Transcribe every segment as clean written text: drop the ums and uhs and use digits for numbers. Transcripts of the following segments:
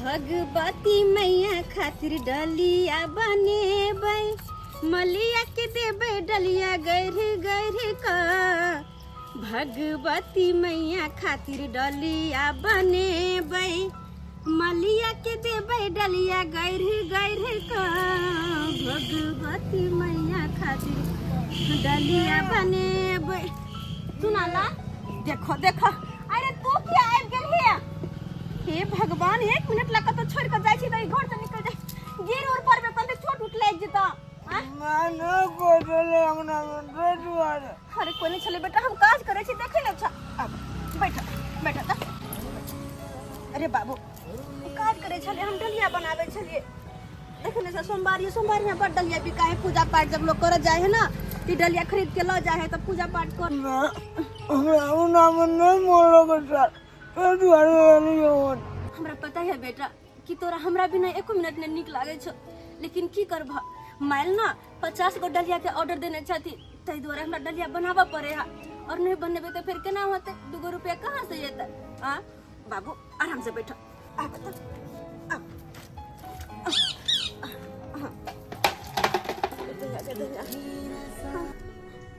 भगवती मैया खातिर डलिया बनेबै, मलिया के देबै डलिया गढ़ गढ़ क। भगवती मैया खातिर डलिया बनेबै, मलिया के देबै डलिया गढ़ गढ़ क। भगवती मैया खातिर डलिया बनेबै। सुनाला देखो देखो, अरे तू किया आबि गेलही? हे भगवान, एक मिनट लग तो छोड़ के जाइ छी त ई घर से निकल जाय, गिर उर पड़बे कते चोट उट लागि जेतौ। आँ? मानो कोटले अंगना में दुआरे। अरे कोई नहीं छले बेटा, हम काज करे छी, देखे ने छा। अब बैठ बैठ त। अरे बाबू काज करे छले, हम डलिया बनावे छलिए। देखे ने छा, सोमवारी सोमवारी में बड़ डलिया बिका है। पूजा पाठ जब लोग करे जाए है ना, ती डलिया खरीद के ल जाए है तब पूजा पाठ कर। ना हमरा अंगना में नहीं मोन लगै छै, ताहि दुआरे एलियै हन। हमरा पता है बेटा कि तोरा हमरा बिना एको मिनट नहीं नीक लागे छौ, लेकिन की करबह, माइल ना 50 गो डलिया के ऑर्डर देने छथिन, ताहि दुआरे हमरा डलिया बनाबऽ पड़े है, और नहीं बनेबै तऽ फेर केना होतै, 2 रुपया कहाँ से एतै? आ बाबू आराम से बैठ, आब तऽ आब।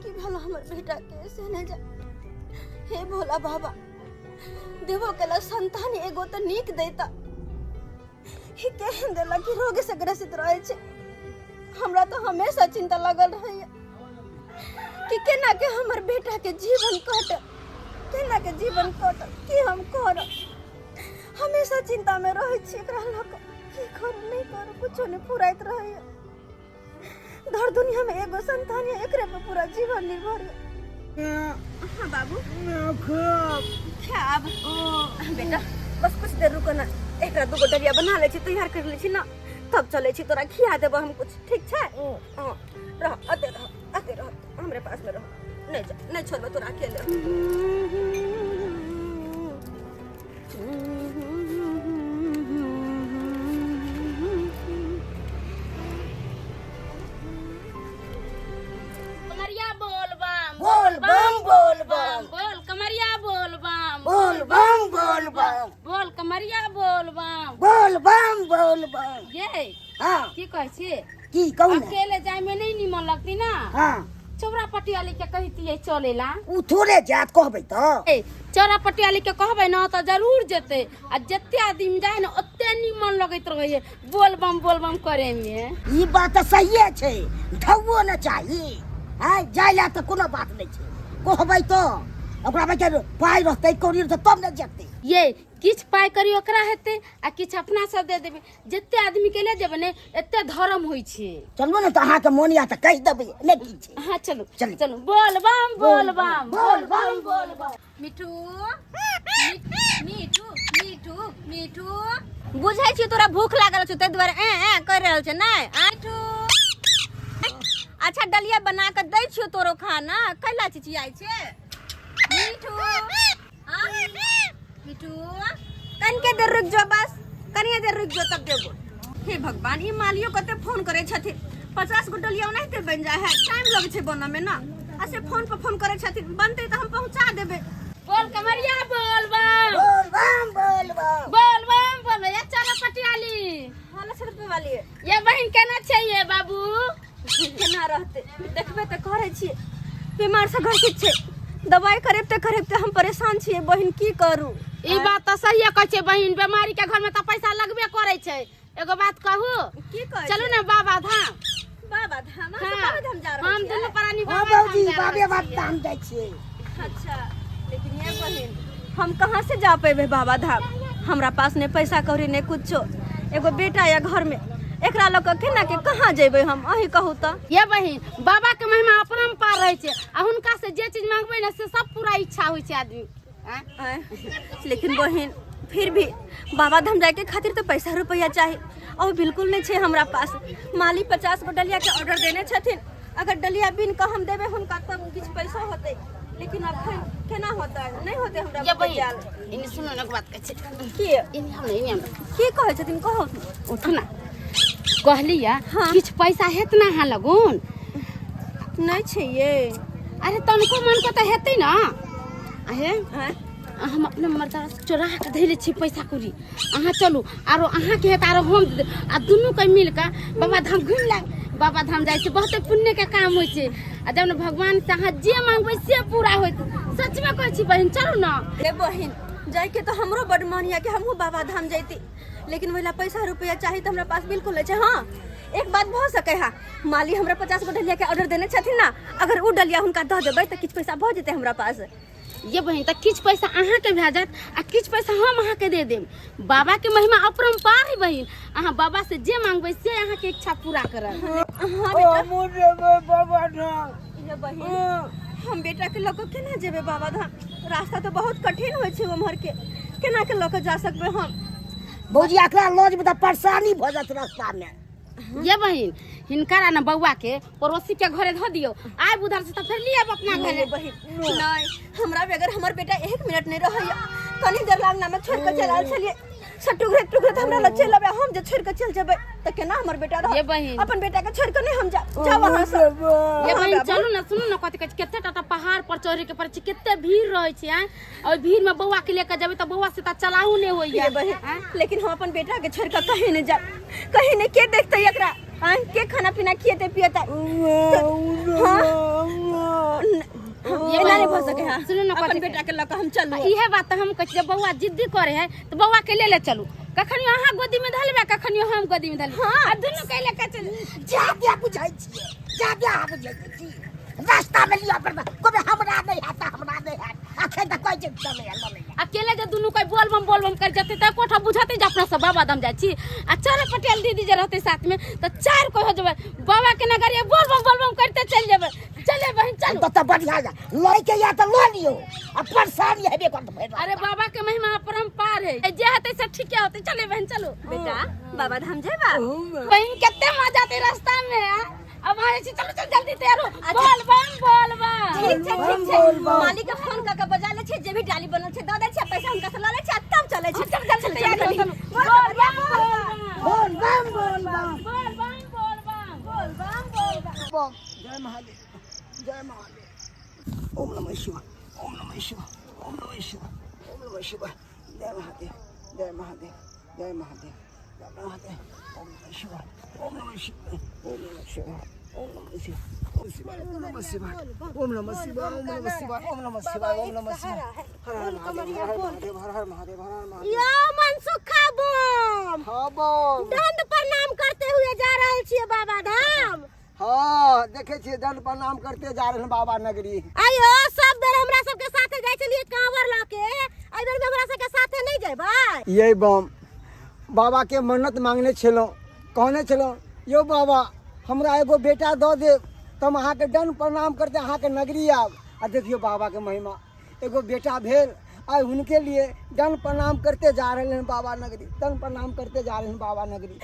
की भेल हमर बेटा के से नहि जा। हे भोला बाबा, देवो केला संतान एगो तऽ नीक देता, ई केहन देला कि रोग से ग्रसित रहै छै। हमरा तऽ हमेशा चिंता लागल रहैया कि केना के हमर बेटा के जीवन कटत, केना के जीवन कटत, की हम करब। हमेशा चिंता में रहै छी एकरा लऽ कऽ, की करू नहि करू कुछो नहि फुराइत रहैया। धर दुनिया में एगो संतान है, एकरे पे पूरा जीवन निर्भर है। हाँ बाबू खाब बेटा, बस कुछ देर रुको ना, एकरा दूगो डलिया बना ले छी, तैयार कर ले छी ना, तब चले छी, तोरा खिया देबो हम कुछ, ठीक छै? हाँ रह, अते रह, अते रह, हमरे पास में रह, नहीं जा, नहीं छोड़बो तोरा अकेले। कमरिया बोल बम बोल बम बोल बम बोल कमरिया बोल बम बोल बम बोल बम बोल कमरिया बोल बम बोल बम बोल बम। ये हाँ की कहै छी? की कहू ने? अकेले जाय में नहीं निमन लगती ना। हाँ चौरा पटियाली के कहतियै चलेला। उ थोड़े जात कहबै तऽ। ए चौरा पटियाली के कहबै ना तऽ जरूर जेतै, आ जते आदमी जाय ना ओते निमन लगैत रहै बोल बम बोल बम करे में। ई बात तऽ सहिए छै, ढौओ ने चाही, आँय जाय ला तऽ कोनो बात नहि छै, कहबै तऽ ओकरा बेचारे पाइ रहतै कौड़ी रहतै तब ने जेतै। ये किछु पाइ करी ओकरा हेतै आ किछु अपना सब दे देबै, जते आदमी के ले जेबै ने एते धर्म होइ छै। चलू ने तऽ अहाँके मोन या तऽ कहि देबै, नहि की छै। हाँ चलू चलू। चलू बोल बम बोल बम बोल बम बोल बम। मिठू मिठू मिठू मिठू, बुझै छी तोरा भूख लागल छौ ताहि दुआरे ए ए कर रहल छै नहि? मिठू अच्छा डलिया बना के दै छियौ तोरो खाना, कैला चिचियाइ छै? मिठू हाँ? मिठू कनिके देर रुक जो, बस कनिए देर रुक जो तब देबो। हे भगवान, ई मालियो कते फोन करे छथिन, 50 गो डलिया ओनाहिते बनि जाइ है, टाइम लगै छै बनऽ में ना, आ से फोन पर फोन करे छथिन, बनतै तऽ हम पहुंचा देबै। बोल कमरिया बोल बम बोल बम बोल बम बोल बम बोल। ये चलो पटियाली हाँ लक्ष्य रुपये वाली है। ये बहन केना छै ये बाबू? केना रहतै, देखबै तऽ करै छियै, बीमार से ग्रसित छै, दवाई करेबते करेबते हम परेशान छियै बहिन, की करू? ई बात तऽ सहिए कहै छै बहिन, बीमारी के घर में तऽ पैसा लगबे करै छै। एगो बात कहू? की कहै? चलू ने बाबा धाम। बाबा धाम? हाँ। बाबा धाम जा रहल हम छियै? दुनू प्राणी हाँ बाबा धाम बाबूजी जा रहल बाबे बाप छियै। धाम जाइ छियै। अच्छा लेकिन ये बहिन हम कहाँ से जा पेबे बाबा धाम, हमरा पास ने पैसा कौड़ी ने कुछो, एगो बेटा या घर में, एकरा लऽ कऽ केना के कहाँ जेबै हम, अहीं कहू तऽ। ये बहिन बाबा के महिमा अपरम्पार रहै छै, आ हुनका से जे चीज मांगबै ने से सब पूरा इच्छा होइ छै आदमी के। आँय? आँय? लेकिन बहिन फिर भी बाबा धाम जायके खातिर तऽ पैसा रुपया चाही, और बिल्कुल नहीं छै हमरा पास। माली 50 गो डलिया के ऑर्डर देने छथिन, अगर डलिया बीन कऽ हम देबै हुनका तब किछु पैसा होतै, लेकिन अखन केना होतै, नहीं होतै हमरा ये बहिन जायल। इन्ने सुनू ने, एक बात कहै छी। की? इन्ने हम ने, इन्ने हम। की कहै छथिन कहू। उठू ना, कहली या हाँ। किछु पैसा हेत ना अहाँ लगुन? नहीं छै ये। अरे तनको मन के तऽ हेतै ना। अहे आँय? हम अपना मर्दा से चोरा के धैले छी पैसा कौड़ी। अहाँ चलू, आरो अहाँके हेत आरो हम दे देब। आ दुनू के मिल के बाबा धाम घुमि लाग। बाबा धाम जाइ छै बहुते पुण्य के काम होइ छै, आ जब ने भगवान से अहाँ जे मांगबै से पूरा होइत। सच में कहै छी बहिन, चलू ना। ए बहिन, जाइके तऽ हमरो बड मन यऽ कि हमहूँ बाबा धाम जैती, लेकिन ओहि ला पैसा रुपया चाही तऽ हमरा पास बिल्कुल नहि छै। हाँ, एक बात भऽ सकै है, माली हमरा 50 गो डलिया के ऑर्डर देने छथिन ना, अगर ओ डलिया हुनका दऽ देबै तऽ किछु पैसा भऽ जेतै हमरा पास। ये बहिन, तऽ किछु पैसा अहाँके भए जायत आ किछु पैसा हम अहाँके दे देब। बाबा के महिमा अपरम्पार है बहिन, अहाँ बाबा से जे मांगबै से अहाँके इच्छा पूरा करत। हाँ बेटा। हमहूँ जेबै बाबा धाम। ये बहिन, हम बेटा के लऽ कऽ केना जेबै बाबा धाम? रास्ता तऽ बहुत कठिन होइ छै उम्हर के, केना के लऽ कऽ जा सकबै हम? भौजी, एकरा लऽ जेबै तऽ परेशानी भऽ जायत रास्ता मे। ये बहिन, हिनकर ने बौआ के पड़ोसी के घरे धऽ दियौ, आब उधर से तऽ फेर लिअ अपना घरे। नहीं बहिन, नहीं, हमरा बगैर हमर बेटा एक मिनट नहीं रहैया। कनी देर लागना में छोड़ के चल आयल छलियै, सब टुकड़े टुकड़े तऽ हमरा लग चलि अबै, हम जे छोड़ के चलि जेबै तऽ केना हमर बेटा रहत? ये बहिन। अपन बेटा के छोड़ के नहीं हम जा जाओ अहाँ सब। ये बहिन, बाबू। चलू ना, सुनू ना, कथी कहै छै, कते टाटा पहाड़ पर चढ़े के पड़ै छै, कते भीड़ रहै छै। आँय, ओहि भीड़ में बौआ के लेके जेबै तऽ बौआ से तऽ चलाहू नहि होइया। ये बहिन, लेकिन हम अपन बेटा के छोड़ के कहीं नहीं जाब, कहीं नहीं। के देखते एकरा? आँय, के खाना पीना खिएते पिएते? हाँ, ये एना नहीं बहिन, भऽ सके है। सुनू ना, अपन कथी बेटा के लऽ कऽ हम चलू। इहे बात तऽ हम कहै छी, जब बौआ जिद्दी करे है तऽ बौआ के ले ले चलू, कखनियो अहाँ गोदी में धलबै, कखनियो हम गोदी में धलबै। हाँ। आ दुनू के लेके चलू। जादे बुझै छियै, जादे अहाँ बुझै छी। रास्ता में लिअ पड़तै, कहबै हमरा नहि हैत तऽ हमरा नहि हैत। अखन तऽ कहै छै चलै ललै। अकेले जे दुनू कोई बोल बम बोल बम कर जते तऽ कोठा बुझते जे अपना सब बाबा धाम जाइ छी, आ चार पटेल दीदी जे रहते साथ में तऽ चार कोई हो जेबै बाबा के नगरिया, बोल बम बोल बम करते चलि जेबै। चले बहिन, चलू। तऽ बढ़िया या लैके या तऽ लऽ लियौ, आ परेशानी हेबे करत भरि रास्ता। अरे बाबा के महिमा अपरंपार है, जे हेतै से ठीके होतै। चले बहिन, चलू। बेटा, बाबा धाम जेबा? बहिन, कते मजा आते रास्ता में, आ? अब आए छी, चलो चल जल्दी तैयार हो। बोल बम बोल बम। ठीक छै, ठीक छै। मालिक के फोन कऽ के बजा लै छै, जे भी डाली बनल छै दऽ दै छै, पैसा हुनका से लऽ लै छै आ तब चलै छै। चल चल चल, तैयार हो, चलू। बोल बोल बम बोल बम बोल बम बोल बम बोल बम बोल बम बोल बम। बम। जय महादेव, जय महादेव। ओम नमः शिवाय, ओम नमः शिवाय, ओम नमः शिवाय, ओम नमः शिवाय। जय महादेव, जय महादेव, जय महादेव, जय महादेव। ओम नमः शिवाय, ओम नमः शिवाय, ओम नमः शिवाय, ओम नमः शिवाय, ओम नमः शिवाय, ओम नमः शिवाय, ओम नमः शिवाय, ओम नमः शिवाय, ओम नमः शिवाय। हर हर महादेव, हर हर महादेव, हर हर महादेव, हर हर महादेव। यो मनसुखा बम। हाँ बम। दंड प्रणाम करते हुए जा रहल छियै बाबा धाम। हाँ, देखे छियै, दंड प्रणाम करते जा रहल बाबा नगरी। आयो सब बेर हमरा सबके साथे जाइ छलियै कांवर लऽ के, एहि बेर हमरा सबके साथे नहि जेबै? ये बम, बाबा के मन्नत मांगने छलहुँ, कहने छलहुँ यौ बाबा हमरा एगो बेटा दऽ देब तऽ हम अहाँके दंड प्रणाम करते अहाँके नगरी आयब। आ देखियौ बाबा के महिमा, एगो बेटा भेल, आइ हुनके लिए दंड प्रणाम करते जा रहल हन बाबा नगरी, दंड प्रणाम करते जा रहल हन बाबा नगरी।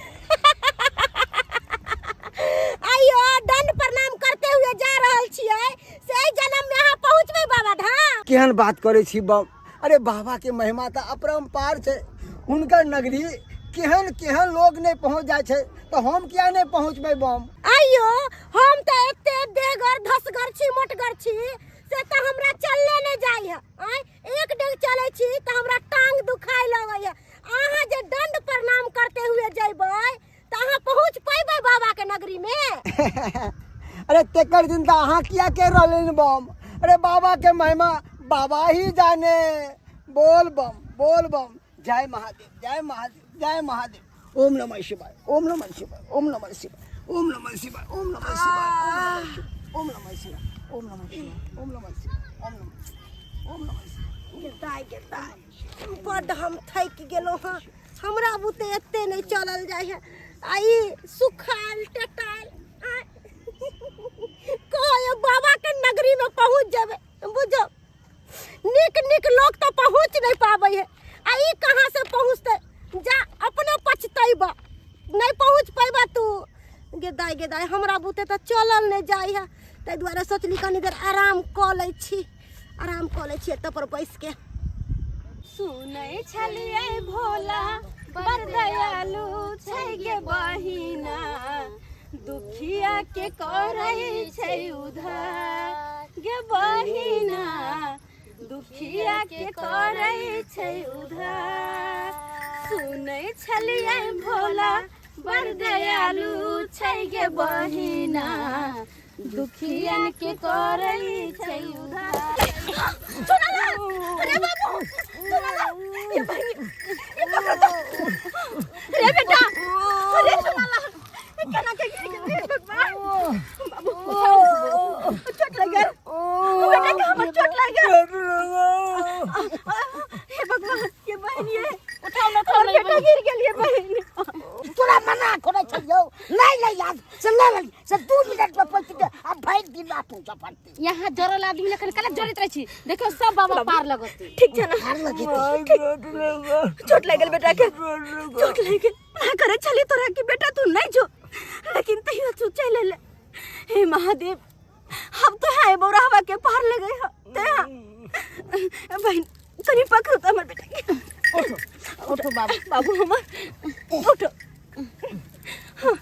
आइयो दंड प्रणाम करते हुए जा रहल छियै, से एहि जन्म में अहाँ पहुँचबै बाबा धाम? केहन बात करै छी बम, अरे बाबा के महिमा तऽ अपरम्पार छै, हुनकर नगरी केहन केहन लोग नहि पहुँच जाइ छै, तऽ हम किया नहि पहुँचबै बम? आइयो हम तऽ एते देहगर धसगर छी, मोटगर छी, से तऽ हमरा चलले नहि जाइ है। आँय, एक डेग चलै छी तऽ हमरा टांग दुखाय लगै है। अहाँ जे दंड प्रणाम करते हुए जइबै तऽ अहाँ पहुँच पैबै बाबा के नगरी में? अरे तेकर दिन तऽ अहाँ किया कहि रहलिन बम? अरे बाबा के महिमा बाबा ही जाने। बोल बम बोल बम। जय महादेव, जय महादेव, जय महादेव। ओम नमः शिवाय, ओम नमः शिवाय, ओम नमः शिवाय, ओम नमः शिवाय, ओम नमः शिवाय, ओम नमः शिवाय, ओम नमः शिवाय, ओम नमः शिवाय, ओम नमः शिवाय, ओम नमः शिवाय। गिरदाय गिरदाय, बड्ड हम थाकि गेलहुँ हँ, हमरा बुते एते नहि चलल जाइ है। आ ई सुखायल टटायल कहै बाबा के नगरी में पहुँच जेबै। बुझो नीक नीक लोक तऽ पहुँच नहि पाबै है, आ ई कहाँ से पहुँचतै? जा अपने पछतैबा, नहि पहुँच पैबा तू। गेदाय गेदाय, हमरा बुते तऽ चलल नहि जाइ है, ताहि दुआरे सोचली कनी देर आराम कऽ लै छी, आराम कऽ लै छी एतऽ पर बैस के। सुनै छलियै भोला बड़ दयालु छै गे बहिना, दुखिया के करै छै उधार गे बहिना, दुखिया के करै छै उधार। सुनै छलियै भोला बड़ दयालु छै गे बहिना, दुखियन के करै छै उधार। अरे बाबू, ये बहिनी, ये पकड़ तो। रे बेटा, अरे सुनाला, केना के गिर गेलै भगवान। बाबू, चोट लग गेल बेटा के, हमर चोट लग गेल। हे भगवान, ये बहिन, ये उठाओ ना, उठाओ ना। बेटा गिर गेल ये बहिन। तोरा मना करै छलियौ नहि लैला से ले लेली, से 2 मिनट में पहुँच के आ भरि दिन ना पहुँच पड़तै। यहाँ जरल आदमी लखन कला जरैत रहै छी, देखियौ सब बाबा पार लगतै। ठीक छै ना? हार लगेतै। चोट लागि गेल बेटा के, चोट लागि गेल। मना करै छली तोरा कि बेटा तू नहीं जो, लेकिन तैयो तू चलि एले। हे महादेव, हम तो है बौराहवा के पार लगे ह ते बहन, कनी पकड़ू तो हमर बेटा के। उठो उठो बाबू। बाबू हमर, उठो। हाँ,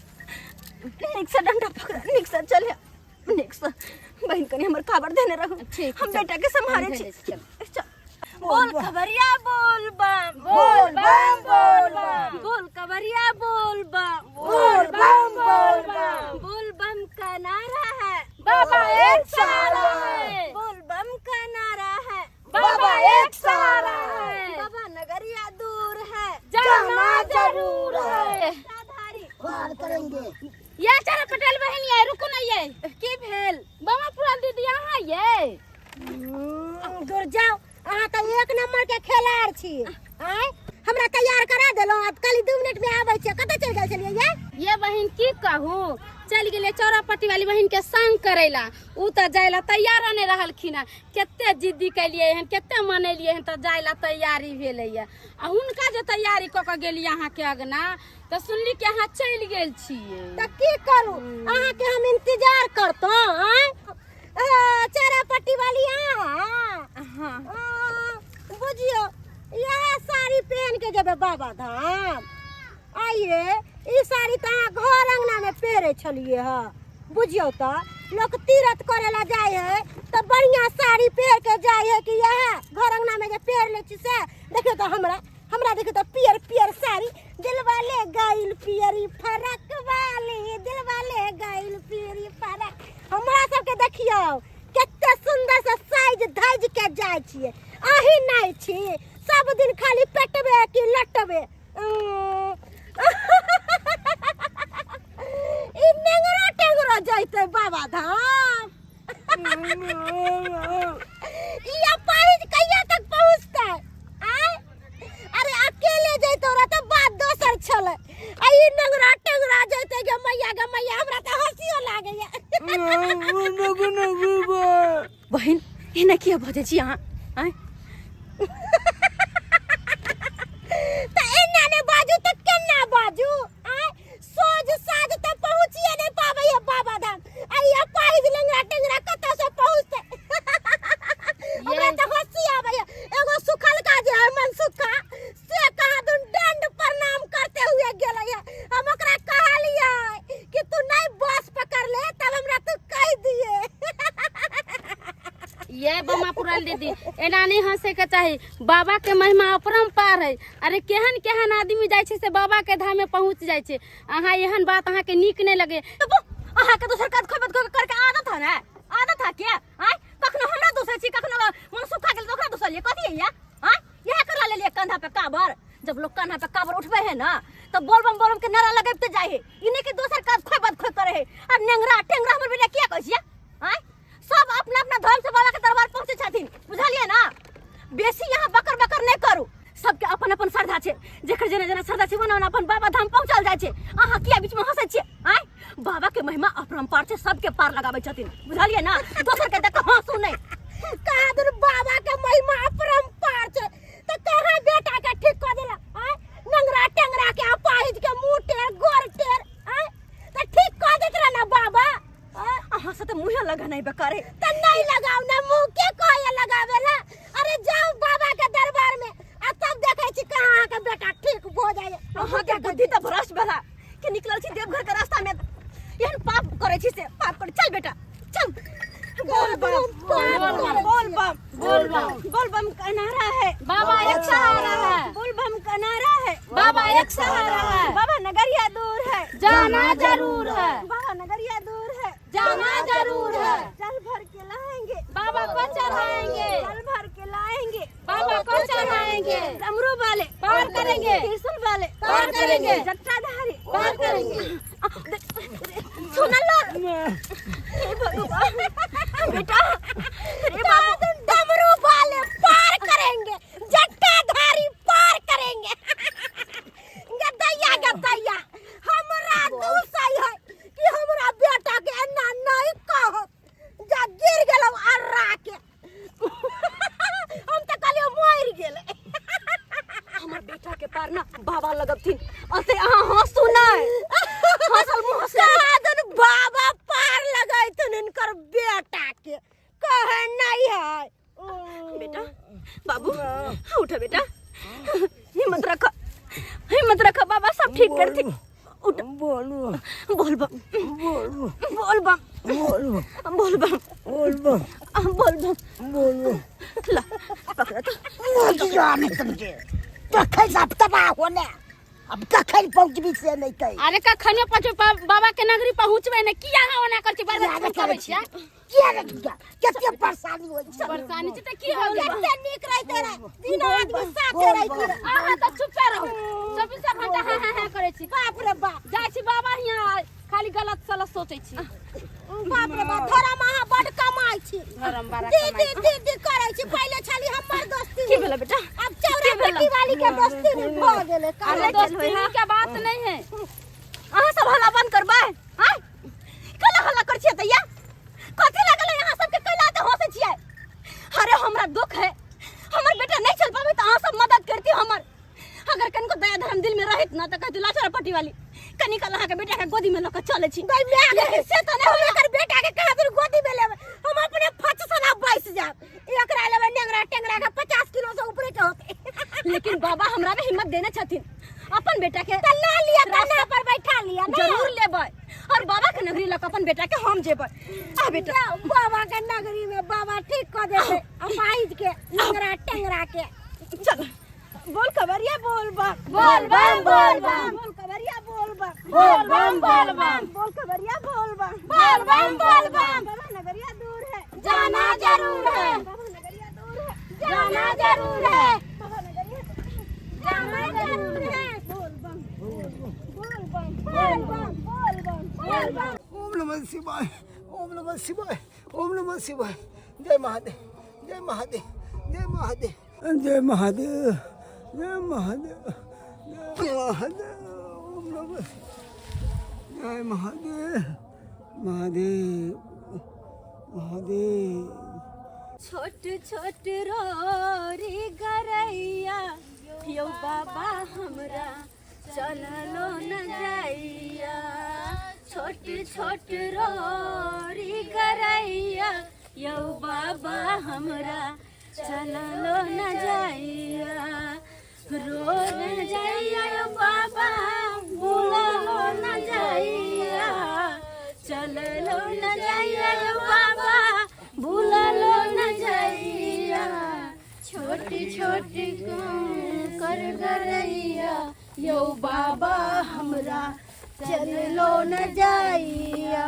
नीक से डंडा पकड़, नीक से चले, नीक से। बहन, कनी हमर काबर देने रहू। ठीक। हम बेटा के संभाले छी। चल। चल। बोल खबरिया बोल बम, बोल बम, बोल बम। बोल खबरिया बोल बम, बोल बम, बोल बम। बोल बम का नारा है, बाबा एक सहारा है। बोल बम का नारा है, बाबा एक सहारा है। बाबा नगरिया दूर है, जाना जरूर है। साधारी पार करेंगे। या चरा पटेल बहन, ये रुको ना, ये की भेल? बाबा पूरा दीदी यहाँ ये दूर जाओ, अहाँ तऽ एक नंबर के खेलाड़ छी। आँय, हमरा तैयार करा देलहुँ आ खाली 2 मिनट में आबै छियै, कतऽ चलि गेल छलियै ये? ये बहन, की कहू, चल गेलै चौरापट्टी वाली बहन के संग करैला। उ तऽ जाय ला तैयार नहीं रहलखिन हँ। कते जिद्दी केलियै हन, कते मनेलियै हन, तऽ जाय ला तैयारी भेलैया। आ हुनका जे तैयारी कऽ के गेली अहाँके अगना, तऽ सुनली कि अहाँ चलि गेल छियै। तऽ की करू, अहाँके हम इंतजार करतहुँ? आँय, चौरापट्टी वाली अहाँ? हाँ। बुझियौ, इएह साड़ी पहन के जेबै बाबा धाम? आइए, ई साड़ी तऽ अहाँ घर अंगना में पहिरे छलियै हँ। बुझियौ तऽ लोक तीरथ करे ला जाइ है तऽ बढ़िया साड़ी पहिर के जाइ है कि इएह घर अंगना में जे पहिर लै छी से? देखियौ तऽ हमरा, हमरा देखियौ तऽ, पियर पियर साड़ी, दिलवा ले गइल पियरी फरक वाली, दिलवा ले गइल पियरी फरक। हमरा सबके देखियौ कते सुंदर से साइज धज के जाइ छियै, अही नहि छी, सब दिन खाली पेटबे कि लटबे। ई नेंगरो टेंगरो जैते बाबा धाम? ई अपाहिज कहिया तक पहुँचतै? आय, अरे अकेले जैतो रह तऽ बात दोसर छलै, आ ई नेंगरा टेंगरा जैते। गे मैया, गे मैया, हमरा तऽ हँसियो लागैया। बहिन, एना किया बजै छी अहाँ? आँय? तऽ एना नहि बाजू तऽ केना बाजू? आँय, सोझ साझ तऽ पहुँचिए नहि पाबै है बाबा धाम, आ ई अपाहिज लेंगड़ा टेंगड़ा कतऽ से पहुँचतै? हमरा तऽ हँसी आबै है। एगो सुखलका जे है मनसुखा, से कहाँ दुन दंड प्रणाम करते हुए गेलै है। हम ओकरा कहलियै कि तू नहीं बस पकड़ ले तब हमरा तू कहि दिए। ये बमा पुरान दीदी, एना नहीं हंसे के चाही। बाबा के महिमा अपरम्पार है। अरे केहन केहन आदमी जाइ छै से बाबा के धाम में पहुंच जाइ छै। अहाँ एहन बात अहाँ के नीक नहीं लगे। अहाँ के दोसर काज खोबत करके आदत है ना? आदत है क्या? आय, कखनो हमरा दोसर छी, कखनो मन सुखा गेल तऽ ओकरा दोसर लिए। कथी है ये? आय, इएह करला लेलियै कंधा पे काबर? जब लोग कंधा पे काबर उठबै है ना तऽ बोलबम बोलबम के नारा लगैबते जाइ है, ई नहीं कि दोसर काज खोबत खोब करे है। आ नेंगरा टेंगरा हमर बेटा किया कहै छियै? आय, सब अपना अपना धर्म से बाबा के दरबार पहुंचे छथिन, बुझलियै ना? बेसी यहाँ बकर बकर नहीं करू। सबके अपन अपन श्रद्धा छै, जेकर जेना जेना श्रद्धा छै ओना ओना अपन बाबा धाम पहुंचल जाइ छै। अहाँ किया बीच में हंसै छियै? आय, बाबा के महिमा अपरम्पार छै, सबके पार लगाबै छथिन, बुझलियै ना? दोसर के देख कऽ हंसू नहि। कहाँ दुनू बाबा के महिमा अपरम्पार छै तऽ कहाँ बेटा के ठीक कऽ देला? आँय, नंगरा टेंगरा के, अपाहिज के, मुँह टेढ़ गोर टेढ़, आँय, तऽ ठीक कऽ दैत रहे ना बाबा। आँय? अहाँ से तऽ मुँहे लगा नहीं बेकारे। तऽ नहीं लगाओ ना मुँह, के कहैया लगावे ला? अरे जाओ बाबा के दरबार में आ तब देखै छी कहाँ अहाँके बेटा ठीक भऽ जाइए। अहाँ के बुद्धि तऽ भ्रष्ट भेला कि निकलल छी देवघर के रास्ता में एहन पाप करै छी से पाप कर। चल बेटा, चल। बोल बम, बोल बम, बोल बम, बोल बम का नारा है, बाबा एक सहारा है। बोल बम का नारा है, बाबा एक सहारा है। बाबा नगरिया दूर है, जाना जरूर है। बाबा नगरिया दूर है, जाना जरूर है। जल भर के लाएंगे, बाबा को चढ़ाएंगे। जल भर के लाएंगे, बाबा को चढ़ाएंगे। डमरू वाले पार करेंगे। त्रिशूल वाले पार करेंगे। जट्टाधारी पार करेंगे। सुनल हे भगवान, बेटा, अरे बाबू, डमरू वाले पार करेंगे, जट्टाधारी पार करेंगे। गदैया गदैया, हमरा दूसै है कि हमरा बेटा के एना नहीं कहो, जा गिर गेलौ अर्रा के। हम तऽ कहलियै मरि गेलै। हमर बेटा के पार ना बाबा लगबथिन, अते अहाँ हंसू नहि, हंसल मुँह हंसल। कहादन बाबा पार लगैथुन हिनकर बेटा के, कहे नहीं है। बेटा, बाबू, उठ बेटा, हिम्मत रख, हिम्मत रख, बाबा सब ठीक करथिन। उठ। बोलू। बोल बम। बोलू। बोल बम। बोलू। बोल बम। बोल बम। बोल बम। बोलू। ला पकड़ तो। कखन सब तबाह होने, अब कखन पहुँचबी से नहीं कही। अरे कखन पहुँचबै, बाबा के नगरी पहुँचबै ने, किया अहाँ ओना करै छी? बार बार किया करै छियै? किया ने किया, कते परेशानी होइ छै। परेशानी छै तऽ की हो गेल? कते नीक रहिते रहे, दिन आदमी साथे रहिते रहे। अहाँ तऽ चुपे रहू, 24 घंटा हाँ हाँ हाँ करै छी। बाप रे बाप। जाइ छी बाबा हियाँ, खाली गलत सलत सोचै छी। बाप रे बाप, धर्म अहाँ बड कमाइ छी। धर्म बड़ा दीदी कमाइ छी। दीदी करै छी। पहिले छली हमर दोस्ती, की भेलै बेटा? अब चौरा पट्टी वाली के दोस्ती भी भऽ गेलै। अरे दोस्ती के बात नहीं है। अहाँ सब हल्ला बंद करबै? आँय, कैला हल्ला करै छियै तैया? कथी लागल है अहाँ सबके? कैला तऽ हंसै छियै? अरे हमरा दुख है, हमर बेटा नहीं चल पाबै तऽ अहाँ सब मदद करती हमर। अगर कनिको दया धर्म दिल में रहत ना तऽ कहती लाचार पट्टी वाली, कनी काल अहाँके बेटा के गोदी में लऽ कऽ चलै छी। लेकिन से तऽ नहि हम होइया। एकर बेटा के कहाँ दूर गोदी में लेबै? हम अपने फच सना बैस जायब। एकरा लेबै नेंगरा टेंगरा के, 50 किलो से ऊपरे के होतै। लेकिन बाबा हमरा में हिम्मत देने छथिन अपन बेटा के तऽ लऽ लिअ, कन्हा पर बैठा लिअ ने। जरूर लेबै, और बाबा के नगरी लऽ कऽ अपन बेटा के हम जेबै। आ बेटा। जाउ, बाबा के नगरी में बाबा ठीक कऽ देतै अपाहिज के, नेंगरा टेंगरा के। चल, बोल कबरिया बोल बम। बोल बम, बोल बम। बोल कबरिया बोल बम। बोल बम, बोल बम। बोल कबरिया बोल बम। बोल बम, बोल बम। बाबा नगरिया दूर है, जाना जरूर है। बाबा नगरिया दूर है, जाना जरूर है। बाबा नगरिया जाना जरूर है। बोल बम, बोल बम, बोल बम, बोल बम, बोल बम। ओम नमः शिवाय, ओम नमः शिवाय, ओम नमः शिवाय। जय महादेव, जय महादेव, जय महादेव, जय महादेव, जय महादेव, जय महादेव। ओम नमः, जय महादेव, महादेव महादेव। छोट छोट रोरी गरैया यौ बाबा हमरा चललो न जाइया। छोट छोट रोरी गरैया यौ बाबा हमरा चललो न जाइया। रो न जाइया यौ बाबा, बोललो न जाइया। चललो न जाइया यौ बाबा, भूललो न जाइया। छोटी छोटी कर गरैया यौ बाबा हमरा चललो न जाइया।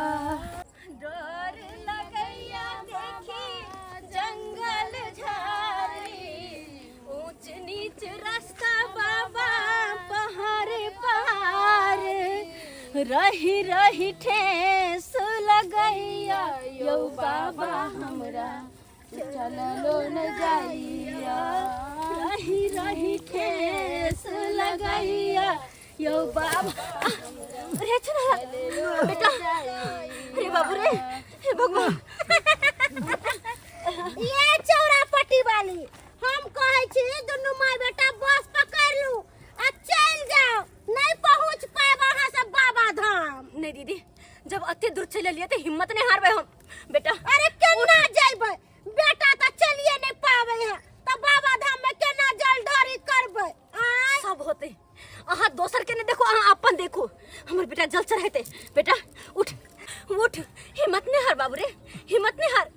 डर लगैया देखी जंगल झाड़ी, ऊंच नीच रास्ता बाबा पहाड़ पहाड़, रही रही ठेस लगैया यौ बाबा हमरा चललो न जाइया। रही रही ठेस लगैया यौ बाबा। अरे चला बेटा, अरे बाबू रे, हे भगवान। ये चौरा पट्टी वाली, हम कहै छी दुनू माय बेटा बस पकड़ लू आ चलि जाओ, नहीं पहुंच पाएब अहाँ सब बाबा धाम। नहीं दीदी, जब अते दूर चलि एलियै तऽ हिम्मत नहीं हारबै हम बेटा। अरे केना जेबै बेटा, तऽ चलिए नहीं पाबै है तऽ बाबा धाम में केना जल ढारी करबै? आँय? सब होते, अहाँ दोसर के नहीं देखो, अहाँ अपन देखो। हमर बेटा जल चढ़ेते। बेटा उठ उठ, हिम्मत नहीं हार बाबू रे, हिम्मत नहीं हार।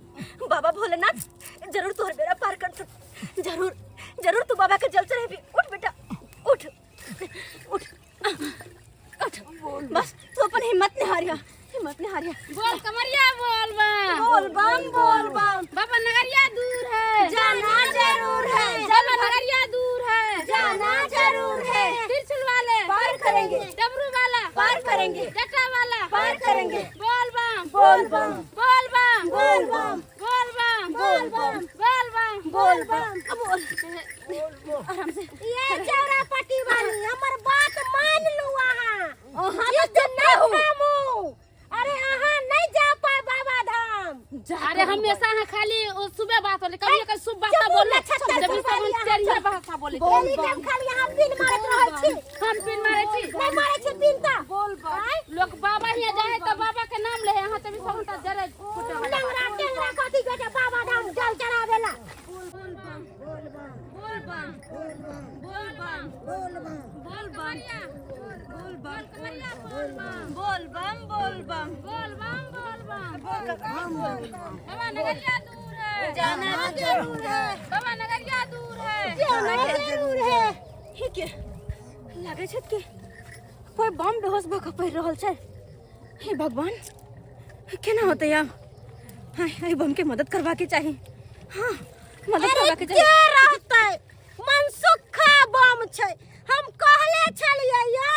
बस तू अपन हिम्मत नहीं हारिया, हिम्मत नहीं हारिया। बोल कमरिया बोल बम, बोल बम, बोल बम। बाबा नगरिया दूर है, जाना जरूर है। बाबा नगरिया दूर है, जाना जरूर है। त्रिशूल वाले पार करेंगे, डमरू वाला पार करेंगे, जटा वाला पार करेंगे। बोल बम, बोल बम, बोल बम, बोल बम, बोल बम, बोल बम, बोल बम, बोल बम। बोल आराम से। ये चौरा पट्टी वाली हमर बात मान लू अहाँ। अहाँ जिद तो नहीं हो। थामू। अरे अहाँ नहीं जा पाए बाबा धाम। अरे हमेशा अहाँ खाली ओ सुबह बात होले, कभी कभी सुबह बात चुप बोले, ना, छत्तर जब चुप सब अहाँ। तेरी भाषा बोले। डेली टाइम खाली अहाँ पिन मारैत रहै छी। हम पिन मारै छी? नहीं मारै छी पिन तऽ। बोल बम। लोग बाबा हियाँ जाए तो बाबा के नाम ले, यहाँ तभी सब उनका जरे फुटे वाला। लंगड़ा टेंगड़ा कथी बेटा बाबा धाम जल चढ़ावेला। बोल बम, बोल बम, बोल बम, बोल बम, बोल बम, बोल बम, बोल बम, बोल बम, बोल बम, बोल बम, बोल बम, बोल बम, बोल बम। बाबा नगरिया दूर है, जाना जरूर है। बाबा नगरिया दूर है, जाना जरूर है। ठीक है, लागे छै कि कोई बम बेहोश भऽ कऽ पड़ि रहल छै। हे भगवान, केना होतै आब? हाँ, एहि बम के मदद करबाके चाही। हाँ, मदद अरे करबाके के चाही। रहतै, मनसुखा बम छै। हम कहले छलियै यौ,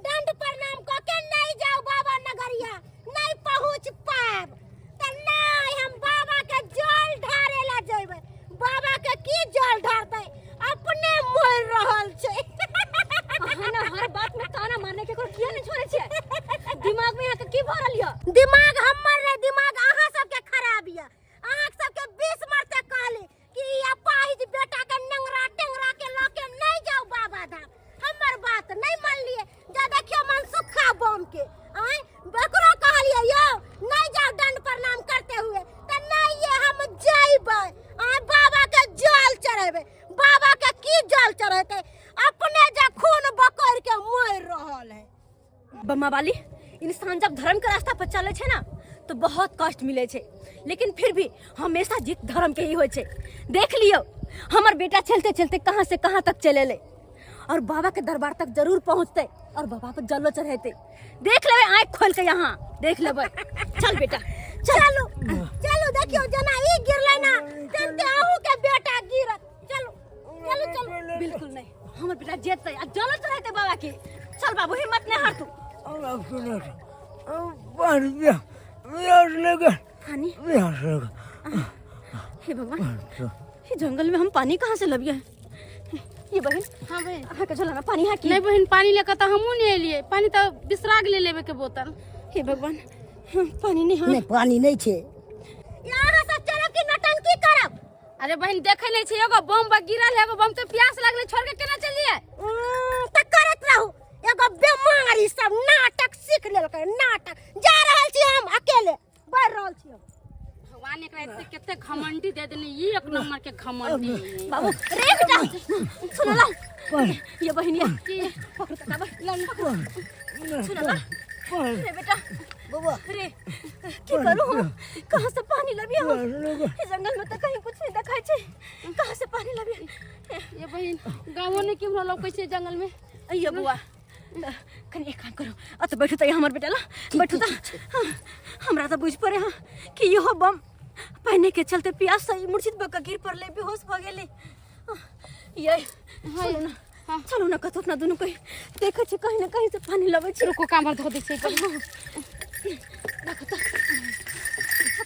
दंड प्रणाम कऽ के नहीं जाउ बाबा नगरिया, नहीं पहुँच पाएब। तऽ नहीं, हम बाबा के जल ढारे ला जेबै। बाबा के की जल ढारतै, अपने मरि रहल छै। अहाँ ने हर बात में ताना मारने के किया नहीं छोड़ै छियै? दिमाग में अहाँके की भरल यऽ? दिमाग हमर नहीं, दिमाग अहाँ सबके खराब यऽ। अहाँ सबके 20 मरते कहली कि ई अपाहिज बेटा के नंगरा टेंगरा के लऽ के नहीं जाउ बाबा धाम, हमर बात नहीं मानलिए। जा देखियो मनसुखा बम के, आँय एकरो कहलिए यौ नहीं जाउ दंड प्रणाम करते हुए, तऽ नहीं ये हम जइबै, आँय बाबा के जल चढ़ेबै। बाबा के की जल चढ़ेतै, अपने जे खून बकैर के मरि रहल है। बम्मा वाली, इंसान जब धर्म के रास्ता पर चले छै ना तो बहुत कष्ट मिले छै, लेकिन फिर भी हमेशा जीत धर्म के ही होइ छै। देख लियो हमर बेटा चलते चलते कहाँ से कहाँ तक चले ले और बाबा के दरबार तक जरूर पहुँचते और बाबा पर जलो चढ़ेते। देख लेबै आँख खोल के, यहाँ देख लेबै। चल बेटा चलू चलू, देखियो जेना ई गिरलै ना तेनते अहूँ के बेटा गिरत। चलू चलू चलू। बिल्कुल नहीं, हमर बेटा जेतै आ जलो चढ़ेते बाबा के। चल बाबू, हिम्मत नहीं हार तू। पानी, हे भगवान, ये जंगल में हम पानी कहाँ से लबिए? ये बहन। हाँ बहन। अहाँ के झोला में पानी है की? नहीं बहन, पानी लेकर तो हमहूँ नहीं एलिए, पानी तो बिसरा गेलै लेबे के बोतल। हे भगवान, हाँ, पानी नहीं। हाँ नहीं, पानी नहीं छे। यहाँ सब चलब कि नौटंकी करब? अरे बहन, देखे नहीं छै, एगो बम बा गिरल है, एगो बम तो प्यास लागले, छोड़ के केना चल जाए? तऽ करैत रहू। एगो बेमारी सब नाटक सीख लेलकै, नाटक। जा रहल छी हम अकेले, बढ़ रहल छी हम। भगवान एकरा एते कते घमंडी दे देने, ई एक नंबर के घमंडी। बाबू रे बेटा, सुनो ला ये बहन, ये पकड़ो तो बाबा, सुनो ला रे बेटा। बबुआ रे की करू हम, कहाँ से पानी लबिए हम? इस जंगल में तो कहीं कुछ नहीं दिखाई छे, कहाँ से पानी लबिए? ये बहन, गाँवो ने केम्हरो लौकै छै जंगल में। अइयो बुआ, कनी एक काम करू, अत बैठू तऽ हमर बेटा ला बैठू तऽ। हाँ, हमरा तऽ बुझि पड़े हाँ कि इहो बम पानि के चलते प्यास से मूर्छित भऽ कऽ गिर पड़लै, बेहोश भऽ गेलै। ये चलू ना, चलू ना कतौ अपना दुनू कहीं देखै छी, कहीं ना कहीं से पानी लबै छी। रुको, कामर धो दै छै पहिले। राखू तऽ,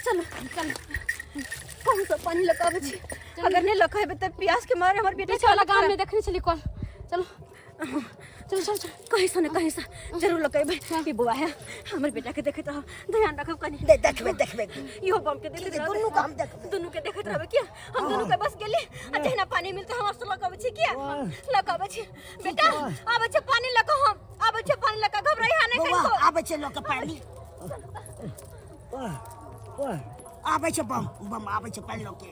चलू चलू, कौन सा पानी लऽ कऽ आबै छी? अगर नहीं लऽ कऽ एबै तऽ प्यास के मारे हमर बेटा पीछे वाला गाँव में देखने छली कल। चलो चलो चलो चलो, कहीं से न कहीं से जरूर लऽ कऽ एबै। ई बौआ है, हमर बेटा के देखैत रहब, ध्यान रखब कनी। देखबै देखबै। इहो बम के देखैत ठीक है, रहबै। दुनू के हम देखबै। दुनू के देखैत रहबै। किया हम दुनू के बस गेली आ जहिना पानी मिलतै हम लऽ कऽ अबै छी। किया लऽ कऽ अबै छी बेटा? आबै छै पानी लऽ कऽ, हम आबै छै पानी लऽ कऽ, घबराइहा नहि बौआ कनिको। आबै छै लऽ कऽ पानी, आबै छै बम, बम आबै छै पानि लऽ के।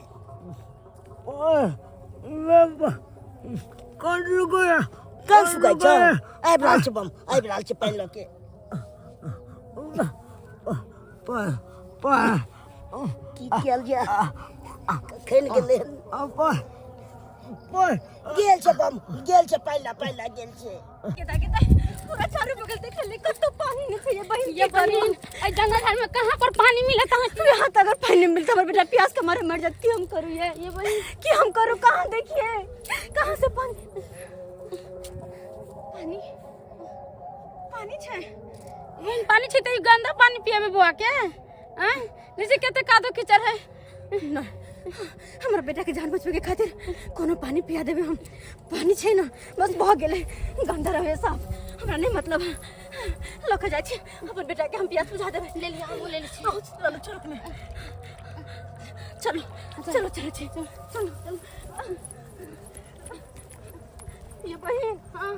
कन सुखाइ छौ? आबि रहल छै बम, आबि रहल छै पानि लऽ के। की कयल जाय, कखन गेलै हन? गेल छै बम, गेल छै, पानि ला, पानि ला गेल छै। केता केता पूरा चारू बगल देख गेलै, कतौ पानी नहीं छै ये बहिन। ये बहिन, एहि जंगल झाड़ में कहाँ पर पानी मिलत अहाँ? यहाँ तक अगर पानी मिलता हमर बेटा प्यास के मारे मर जात। की हम करू ये बहिन? की हम करू? कहाँ देखिए, कहाँ से पानी? पानी पानी छै बहिन, पानी छै तऽ ई गंदा पानी पिएबे बौआ के? आँय, जैसे कते कादो कीचड़ है। ना, हमरा बेटा के जान बचबे के खातिर कोनो पानी पिया देबे हम। पानी छै ना, बस भऽ गेलै। गंदा रहे साफ, हमरा नहीं मतलब। लऽ के जाइ छी अपन बेटा के, हम प्यास बुझा देबै। ले लिअ, हमहूँ ले लै छी। आओ, चलू चलू में, चलो चलो चलो चलो चलो चलो। ये बहिन, हाँ,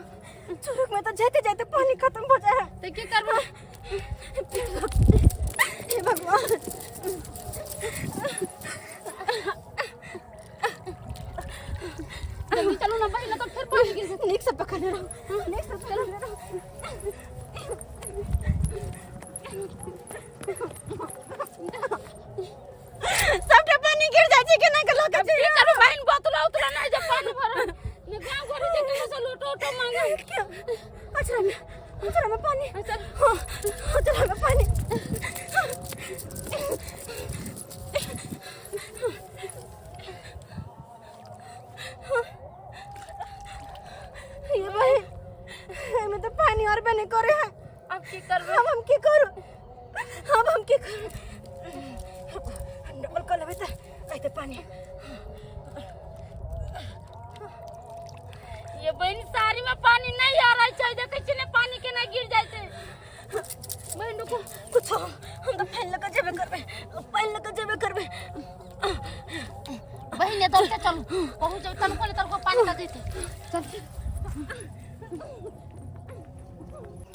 चुरुक में तो जाते जाते पानी खत्म हो जाए। तऽ की करबै? हे भगवान, जल्दी चलू ना बहिन, तऽ फेर पानी गिर जेतै। नीक से पकड़ने रहो, नीक से पकड़ने रहो। सबटा पानी गिर जाइ छै, केना के लऽ के की करबै बहिन? बोतलो उतलो नहि जे पानी भरल ने। गाँव घर जे केकरो से लोटो उटो मांगे। अचरा में, अचरा में पानी। हाँ, अचरा में पानी। ये बहिन, एहिमे तऽ पानी और बने करे है। अब की करबै? अब हम की करू? अब हम की करू? डबल कऽ लेबै तऽ अइतै पानी। ये बहिन, साड़ी में पानी नहीं आ रहा छै, देखै छी ने पानी केना गिर जाइ छै। बहिन, रुकू। कुछो, हम तऽ पानि लऽ कऽ जेबे करबै, पानि लऽ कऽ जेबे करबै। बहिन, ये दौड़ते चलू, पहुँच जेबै तनको ने तनको पानी दऽ देतै। चल।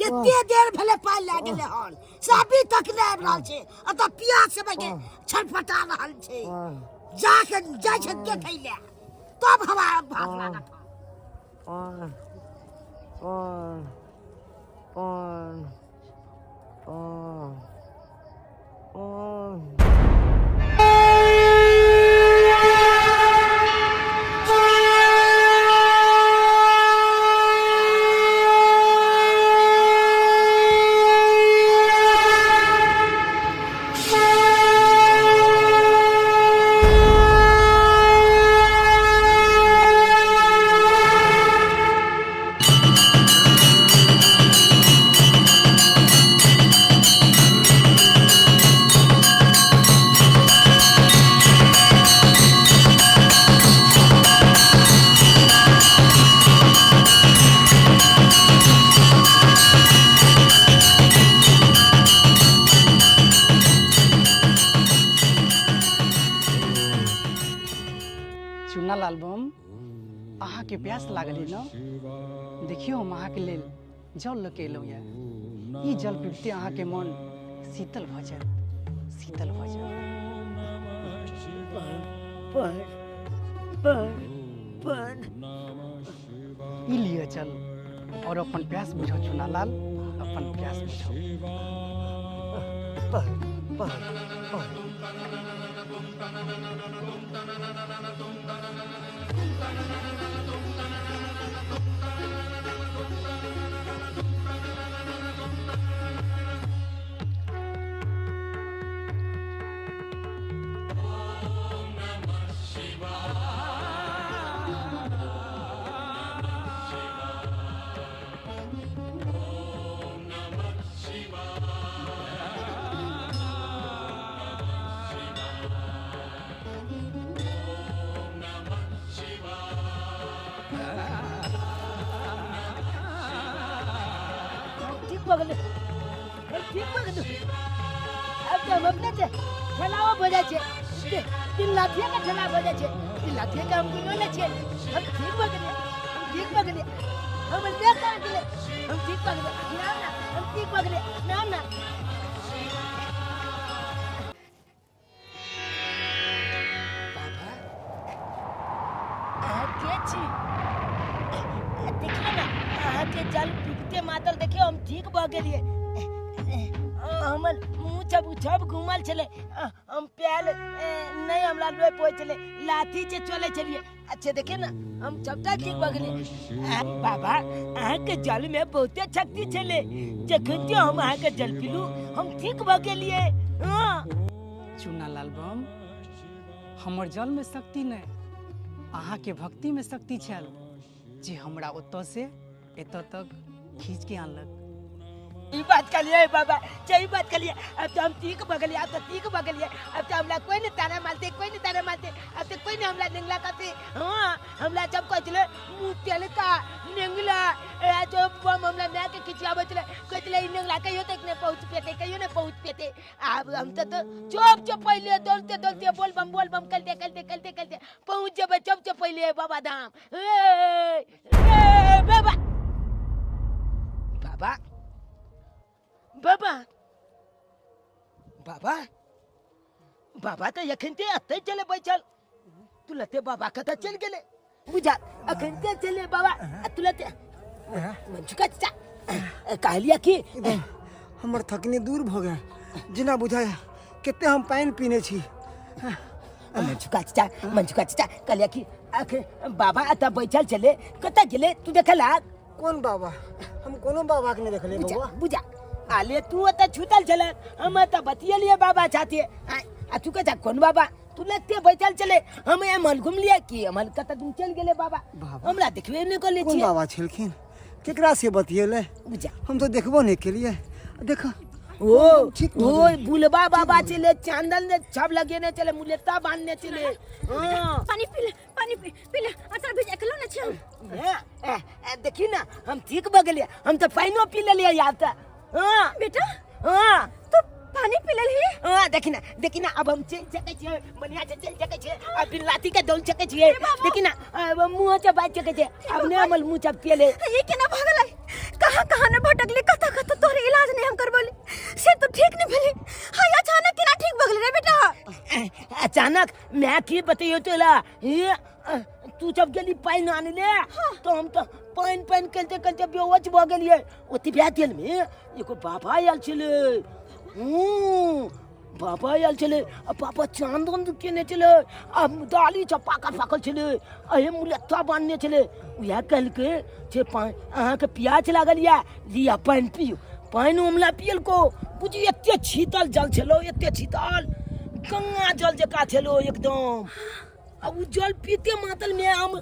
कते देर भेलै पानि लए गेलै हन, से अभी तक नहि आबि रहल छै। एतऽ प्यास से के छटपटा रहल छै। जाके जाइ छै देखै लए, तब हमरा भात लागत। चुना लाल बम, अहाँके प्यास लागल है ने? देखियौ, हम अहाँके लेल जल लऽ के एलहुँ यऽ। ई जल पीबते अहाँके मन शीतल भऽ जायत, शीतल भऽ जायत। पानि पानि पानि। ई लिअ जल और अपन प्यास बुझाउ। चुना लाल, अपन प्यास बुझाउ। पानि पानि पानि। ठीक भऽ गेलै, ठीक भऽ गेलै। आब तऽ हम अपने छै ठेलाओ भऽ जाइ छै। तीन लाथिए के ठेला भऽ जाइ छै, तीन लाथिए के हम गिनो लै छियै। हम ठीक भऽ गेलियै, हम ठीक भऽ गेलियै, हम ले कर गेलै, हम ठीक भऽ गेलियै ना ना, हम ठीक भऽ गेलियै ना ना। बाबा, अहाँ के छी? देखियौ ने, अहाँके जल पीबते मातल देखियौ हम ठीक भऽ गेलियै। हमर मुँह सब सब घूमल छलै। हम प्याल नहीं हमरा लोय पहुँच छलै, लाठी से चले छलिए। अच्छा देखे ना, हम सबटा ठीक भऽ गेलिए। बाबा, अहाँके जल में बहुते शक्ति छलै, जखन जे हम अहाँके जल पीलू हम ठीक भऽ गेलिए। हाँ। चूना लाल बम, हमर जल में शक्ति नहीं, अहाँके भक्ति में शक्ति छल जे हमरा ओतऽ से एतऽ तक खींच के आनलक। ई बात कहलिए बाबा, सही बात कहलिए। अब तो हम ठीक भऽ गेलिए, अब तो ठीक भऽ गेलिए। अब तो हमरा कोई नहीं ताना मारते, कोई नहीं ताना मारते, अब तो कोई नहीं हमरा नेंगला करते। हाँ, हमरा जब कहै छलै मुँह तेल का नेंगला, ए जो बम हमरा माय के खिचियाबै छलै, कहै छलै ई नेंगला कहियो तक नहीं पहुँच पेते, कहियो नहीं पहुँच पेते। आब हम तो चुप चुप पहिले दौड़ते दौड़ते बोल बम करते करते करते करते पहुँच जेबै, चुप चुप पहिले बाबा धाम। ए, ए, बाबा बाबा बाबा बाबा बाबा तऽ एखन ते एतै चले बैठल, तू लते बाबा कतऽ चलि गेलै बुझा, एखन ते चले बाबा, आ तू लते मंचुका चाचा कहलिया कि हमर थकनी दूर भऽ गेल, जेना बुझाय कते हम पानि पीने छी। मंचुका चाचा, मंचुका चाचा कहलिया कि अखन बाबा एतऽ बैठल छलै, कतऽ गेलै तू देखला? कोन बाबा? हम कोनो बाबा के नहीं देखलियै बुझा बौआ। बुझा आले तू एतऽ छूतल छलै, हम एतऽ बतियलियै बाबा साथे, आ तू कहै कोन बाबा? तू लगते बैठल छलै, हम एमहर घुमलियै कि एमहर कतऽ तुम चलि गेलै बाबा, बाबा? हमरा देखबे नहि करले कोन छियै। बाबा छलखिन? केकरा से बतियेलै? बुझा हम तो देखबो नहीं केलियै। देख ओ ठीक भऽ ओ गेलै। बुलबा बाबा चले, चांदन ने छब लगेने चले, मुलेता बांधने चले। हाँ। पानी पी ले, पानी पी पी ले, अचर भेज एकलो ने छै। ए, ए, ए, देखी ना हम ठीक भऽ गेलियै, हम तऽ पानिओ पी लेलियै यार तऽ। हाँ। बेटा? हाँ। तू पानी पी लेलही? हाँ, देखी ना, देखी ना, अब हम चलि सकै छियै, बढ़िया से चलि सकै छियै, आ बिन लाठी के दौड़ सकै छियै। देखी ना, अब मुँह से बाजि सकै छियै, अब नहि हमर मुँह सब पियले। ये केना भऽ गेलै? कहाँ कहाँ ने भटकली, कतऽ कतऽ तोहर इलाज नहीं हम करबोली, से तू ठीक नहीं भेली। हाय अचानक केना ठीक भऽ गेलै रे बेटा? अचानक मैं की बतैयो तोला, ये तू जब गेली पानि आनले तो हम तो पानि पानि करते करते बेहोश भऽ गेलियै। ओते भए गेल में एगो बाबा आयल छलै, बाबा आयल छलै, आ बाबा चांदन केने छलै, आ दाली सब पाकल पाकल छलै, आ हे मुलत्ता बान्हने छलै। उएह कहलकै जे अहाँके प्यास लागल यऽ, लिअ पानि पियू। पानि उमला पियलको, बुझियौ एते शीतल जल छलौ, एते शीतल गंगा जल जकाँ छलौ एकदम। आ उ जल पीते मातल में हम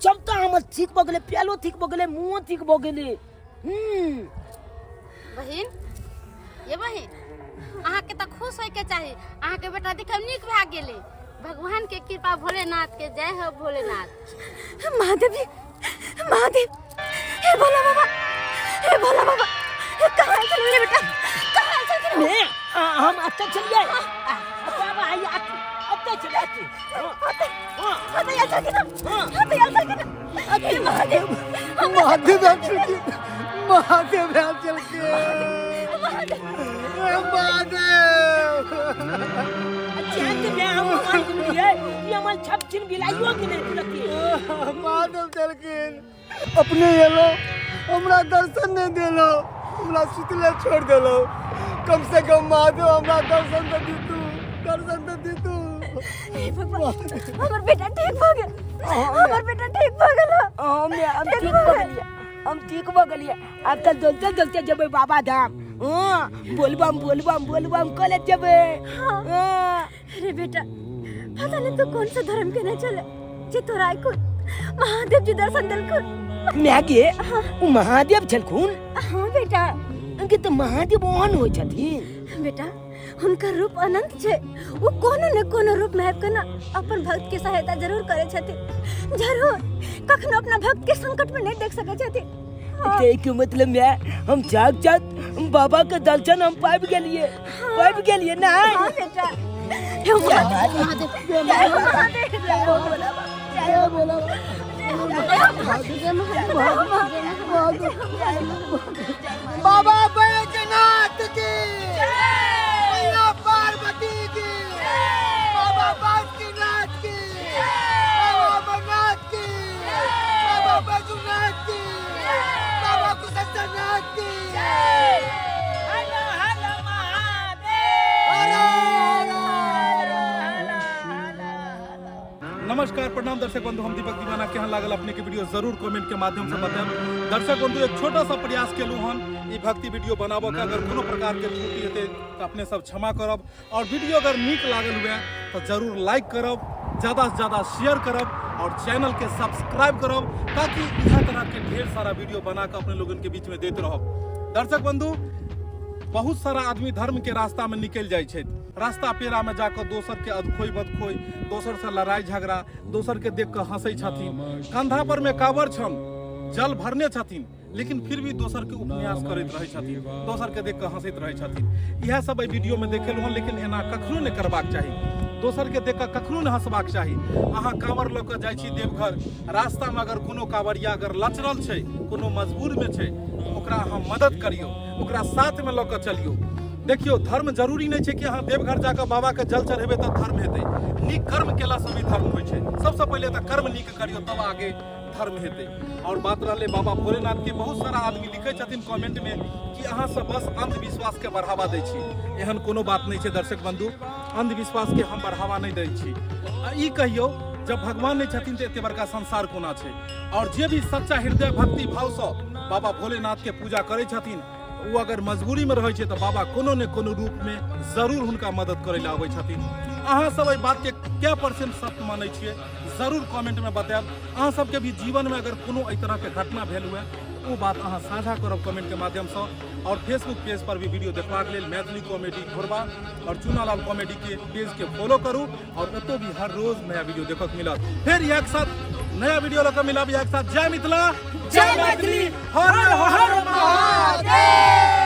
सबटा हमर ठीक भऽ गेलै, प्यालो ठीक भऽ गेलै, मुँहो ठीक भऽ गेलै। बहिन, ये बहिन, अहाँके तऽ खुश होइके चाही, अहाँके बेटा देखब नीक भए गेलै। भगवान के कृपा, भोलेनाथ के जय हो। भोलेनाथ महादेव जी, महादेव, हे भोला बाबा, हे भोला बाबा, हे कहाँ चल मेरे बेटा, कहाँ चल के? मैं हम अत्ते चलिए बाबा, आइए अत्ते अत्ते चले अत्ते। हाँ हाँ तो यार चल के ना, हाँ तो यार चल के ना, हे महादेव, महादेव आयल छलखिन, महादेव आयल छलखिन, महादेव। चैन में हम मान घुमलिए, ई हमर छप छिन बिलाइयो गेलै तुरते। महादेव छलखिन, अपने एलो, हमरा दर्शन नहीं देलो, हमरा सुतले छोड़ देलो। कम से कम महादेव हमरा दर्शन तो दीतू, दर्शन तो दीतू। हे भगवान, हमर बेटा ठीक भ गेल, हमर बेटा ठीक भ गेल। हम ठीक भ गेलिए, हम ठीक भ गेलिए। आब तऽ दौड़ते दौड़ते जेबै बाबा धाम। हाँ, बोलबम बोलबम बोलबम कॉलेज जेबै। हाँ। अरे बेटा, पता नहीं तू कौन सा धर्म के नहीं चले जे तोरा आइ को महादेव जी दर्शन देलखुन। माय गे, ओ महादेव छलखुन? हाँ बेटा। के तऽ महादेव ओहन होइ छथिन? बेटा, हुनकर रूप अनंत छै, वो कोनो न कोनो रूप में आबि के ना अपन भक्त के सहायता जरूर करे छथिन, जरूर। कखनो अपना भक्त के संकट में नहीं देख सके छथिन। हाँ। ते के मतलब मैं हम साक्षात बाबा के दर्शन हम पाबि गेलिए, पाबि गेलिए ना? हाँ बेटा। हे महादेव, जय हो महादेव, जय हो भोला बाबा, जय हो भोला बाबा, जय हो महादेव, जय हो बाबा बैजनाथ की, मैया पार्वती की, बाबा बासुकीनाथ की, बाबा अमरनाथ की, बाबा बैजूनाथ की, बाबा कुशेश्वरनाथ की। Hello hello. प्रणाम दर्शक बंधु, हम दीपक दीवाना। केहन लागल अपने के वीडियो जरूर कमेंट के माध्यम से बताएब। दर्शक बंधु, एक छोटा सा प्रयास केलहुँ हन ई भक्ति वीडियो बनाबऽ के। अगर कोनो प्रकार के त्रुटि हेतै तऽ अपने सब क्षमा करब और वीडियो अगर नीक लागल हुए तऽ जरूर लाइक करब, ज़्यादा से ज़्यादा शेयर करब और चैनल के सब्सक्राइब करब, ताकि इएह तरह के ढेर सारा वीडियो बना के अपने लोगन के बीच में देते रहब। दर्शक बंधु, बहुत सारा आदमी धर्म के रास्ता में निकल जाइ छथि, रास्ता पेरा में जाकर दोसर के अदखोई बदखोई, दोसर से लड़ाई झगड़ा, दोसर के देख के हंसै छथिन। कंधा पर में कावर छन, जल भरने छथिन, लेकिन फिर भी दोसर के उपन्यास करैत रहै छथिन, दोसर के देख के हंसैत रहै छथिन। इएह सब एहि वीडियो में देखेलहुँ हन, लेकिन एना कखनो नहि करबाक चाही। दोसर के देख के कखनो नहि हंसबाक चाही। अहाँ कांवर लऽ कऽ जाइ छी देवघर, रास्ता में अगर कोनो कांवरिया अगर लचरल छै, कोनो मजबूर में छै, तऽ ओकरा अहाँ मदद करियौ, ओकरा साथ में लऽ कऽ चलियौ। देखियौ, धर्म जरूरी नहि छै कि अहाँ देवघर जाकऽ बाबाके जल चढ़ेबै तऽ धर्म हेतै। नीक कर्म केलासँ भी धर्म होइ छै। सबसँ पहिले तऽ कर्म नीक करियौ, तब आगे धर्म हेतै। और बात रहलै बाबा भोलेनाथ के, बहुत सारा आदमी लिखै छथिन कमेंट में कि अहाँ सब बस अंधविश्वास के बढ़ावा दै छी। एहन कोनो बात नहि छै दर्शक बंधु, अंधविश्वास के हम बढ़ावा नहि दै छी। आ ई कहियौ, जब भगवान नहि छथिन तऽ एते बड़का संसार कोना छै? और जे भी सच्चा हृदय भक्ति भाव सँ बाबा भोलेनाथ के पूजा करै छथिन, ओ अगर मजबूरी में रहै छै तऽ बाबा कोनो ने कोनो रूप में जरूर हुनका मदद करै लए अबै छथिन। अहाँ सब एहि बात के कै परसेंट सत्य मानै छियै, जरूर कमेंट में बतायब। अहाँ सबके भी जीवन में अगर कोनो एहि तरह के घटना भेल हुए, ओ बात अहाँ साझा करब कमेंट के माध्यम से। और फेसबुक पेज पर भी वीडियो देखबाक लेल मैथिली कॉमेडी घोरबा और चुनालाल कॉमेडी के पेज के फॉलो करू और ओतौ भी हर रोज नया वीडियो देखक मिलत। फिर एक साथ नया वीडियो लऽ कऽ मिलब एक साथ। जय मिथिला, जय मैथिली, हर हर महादेव।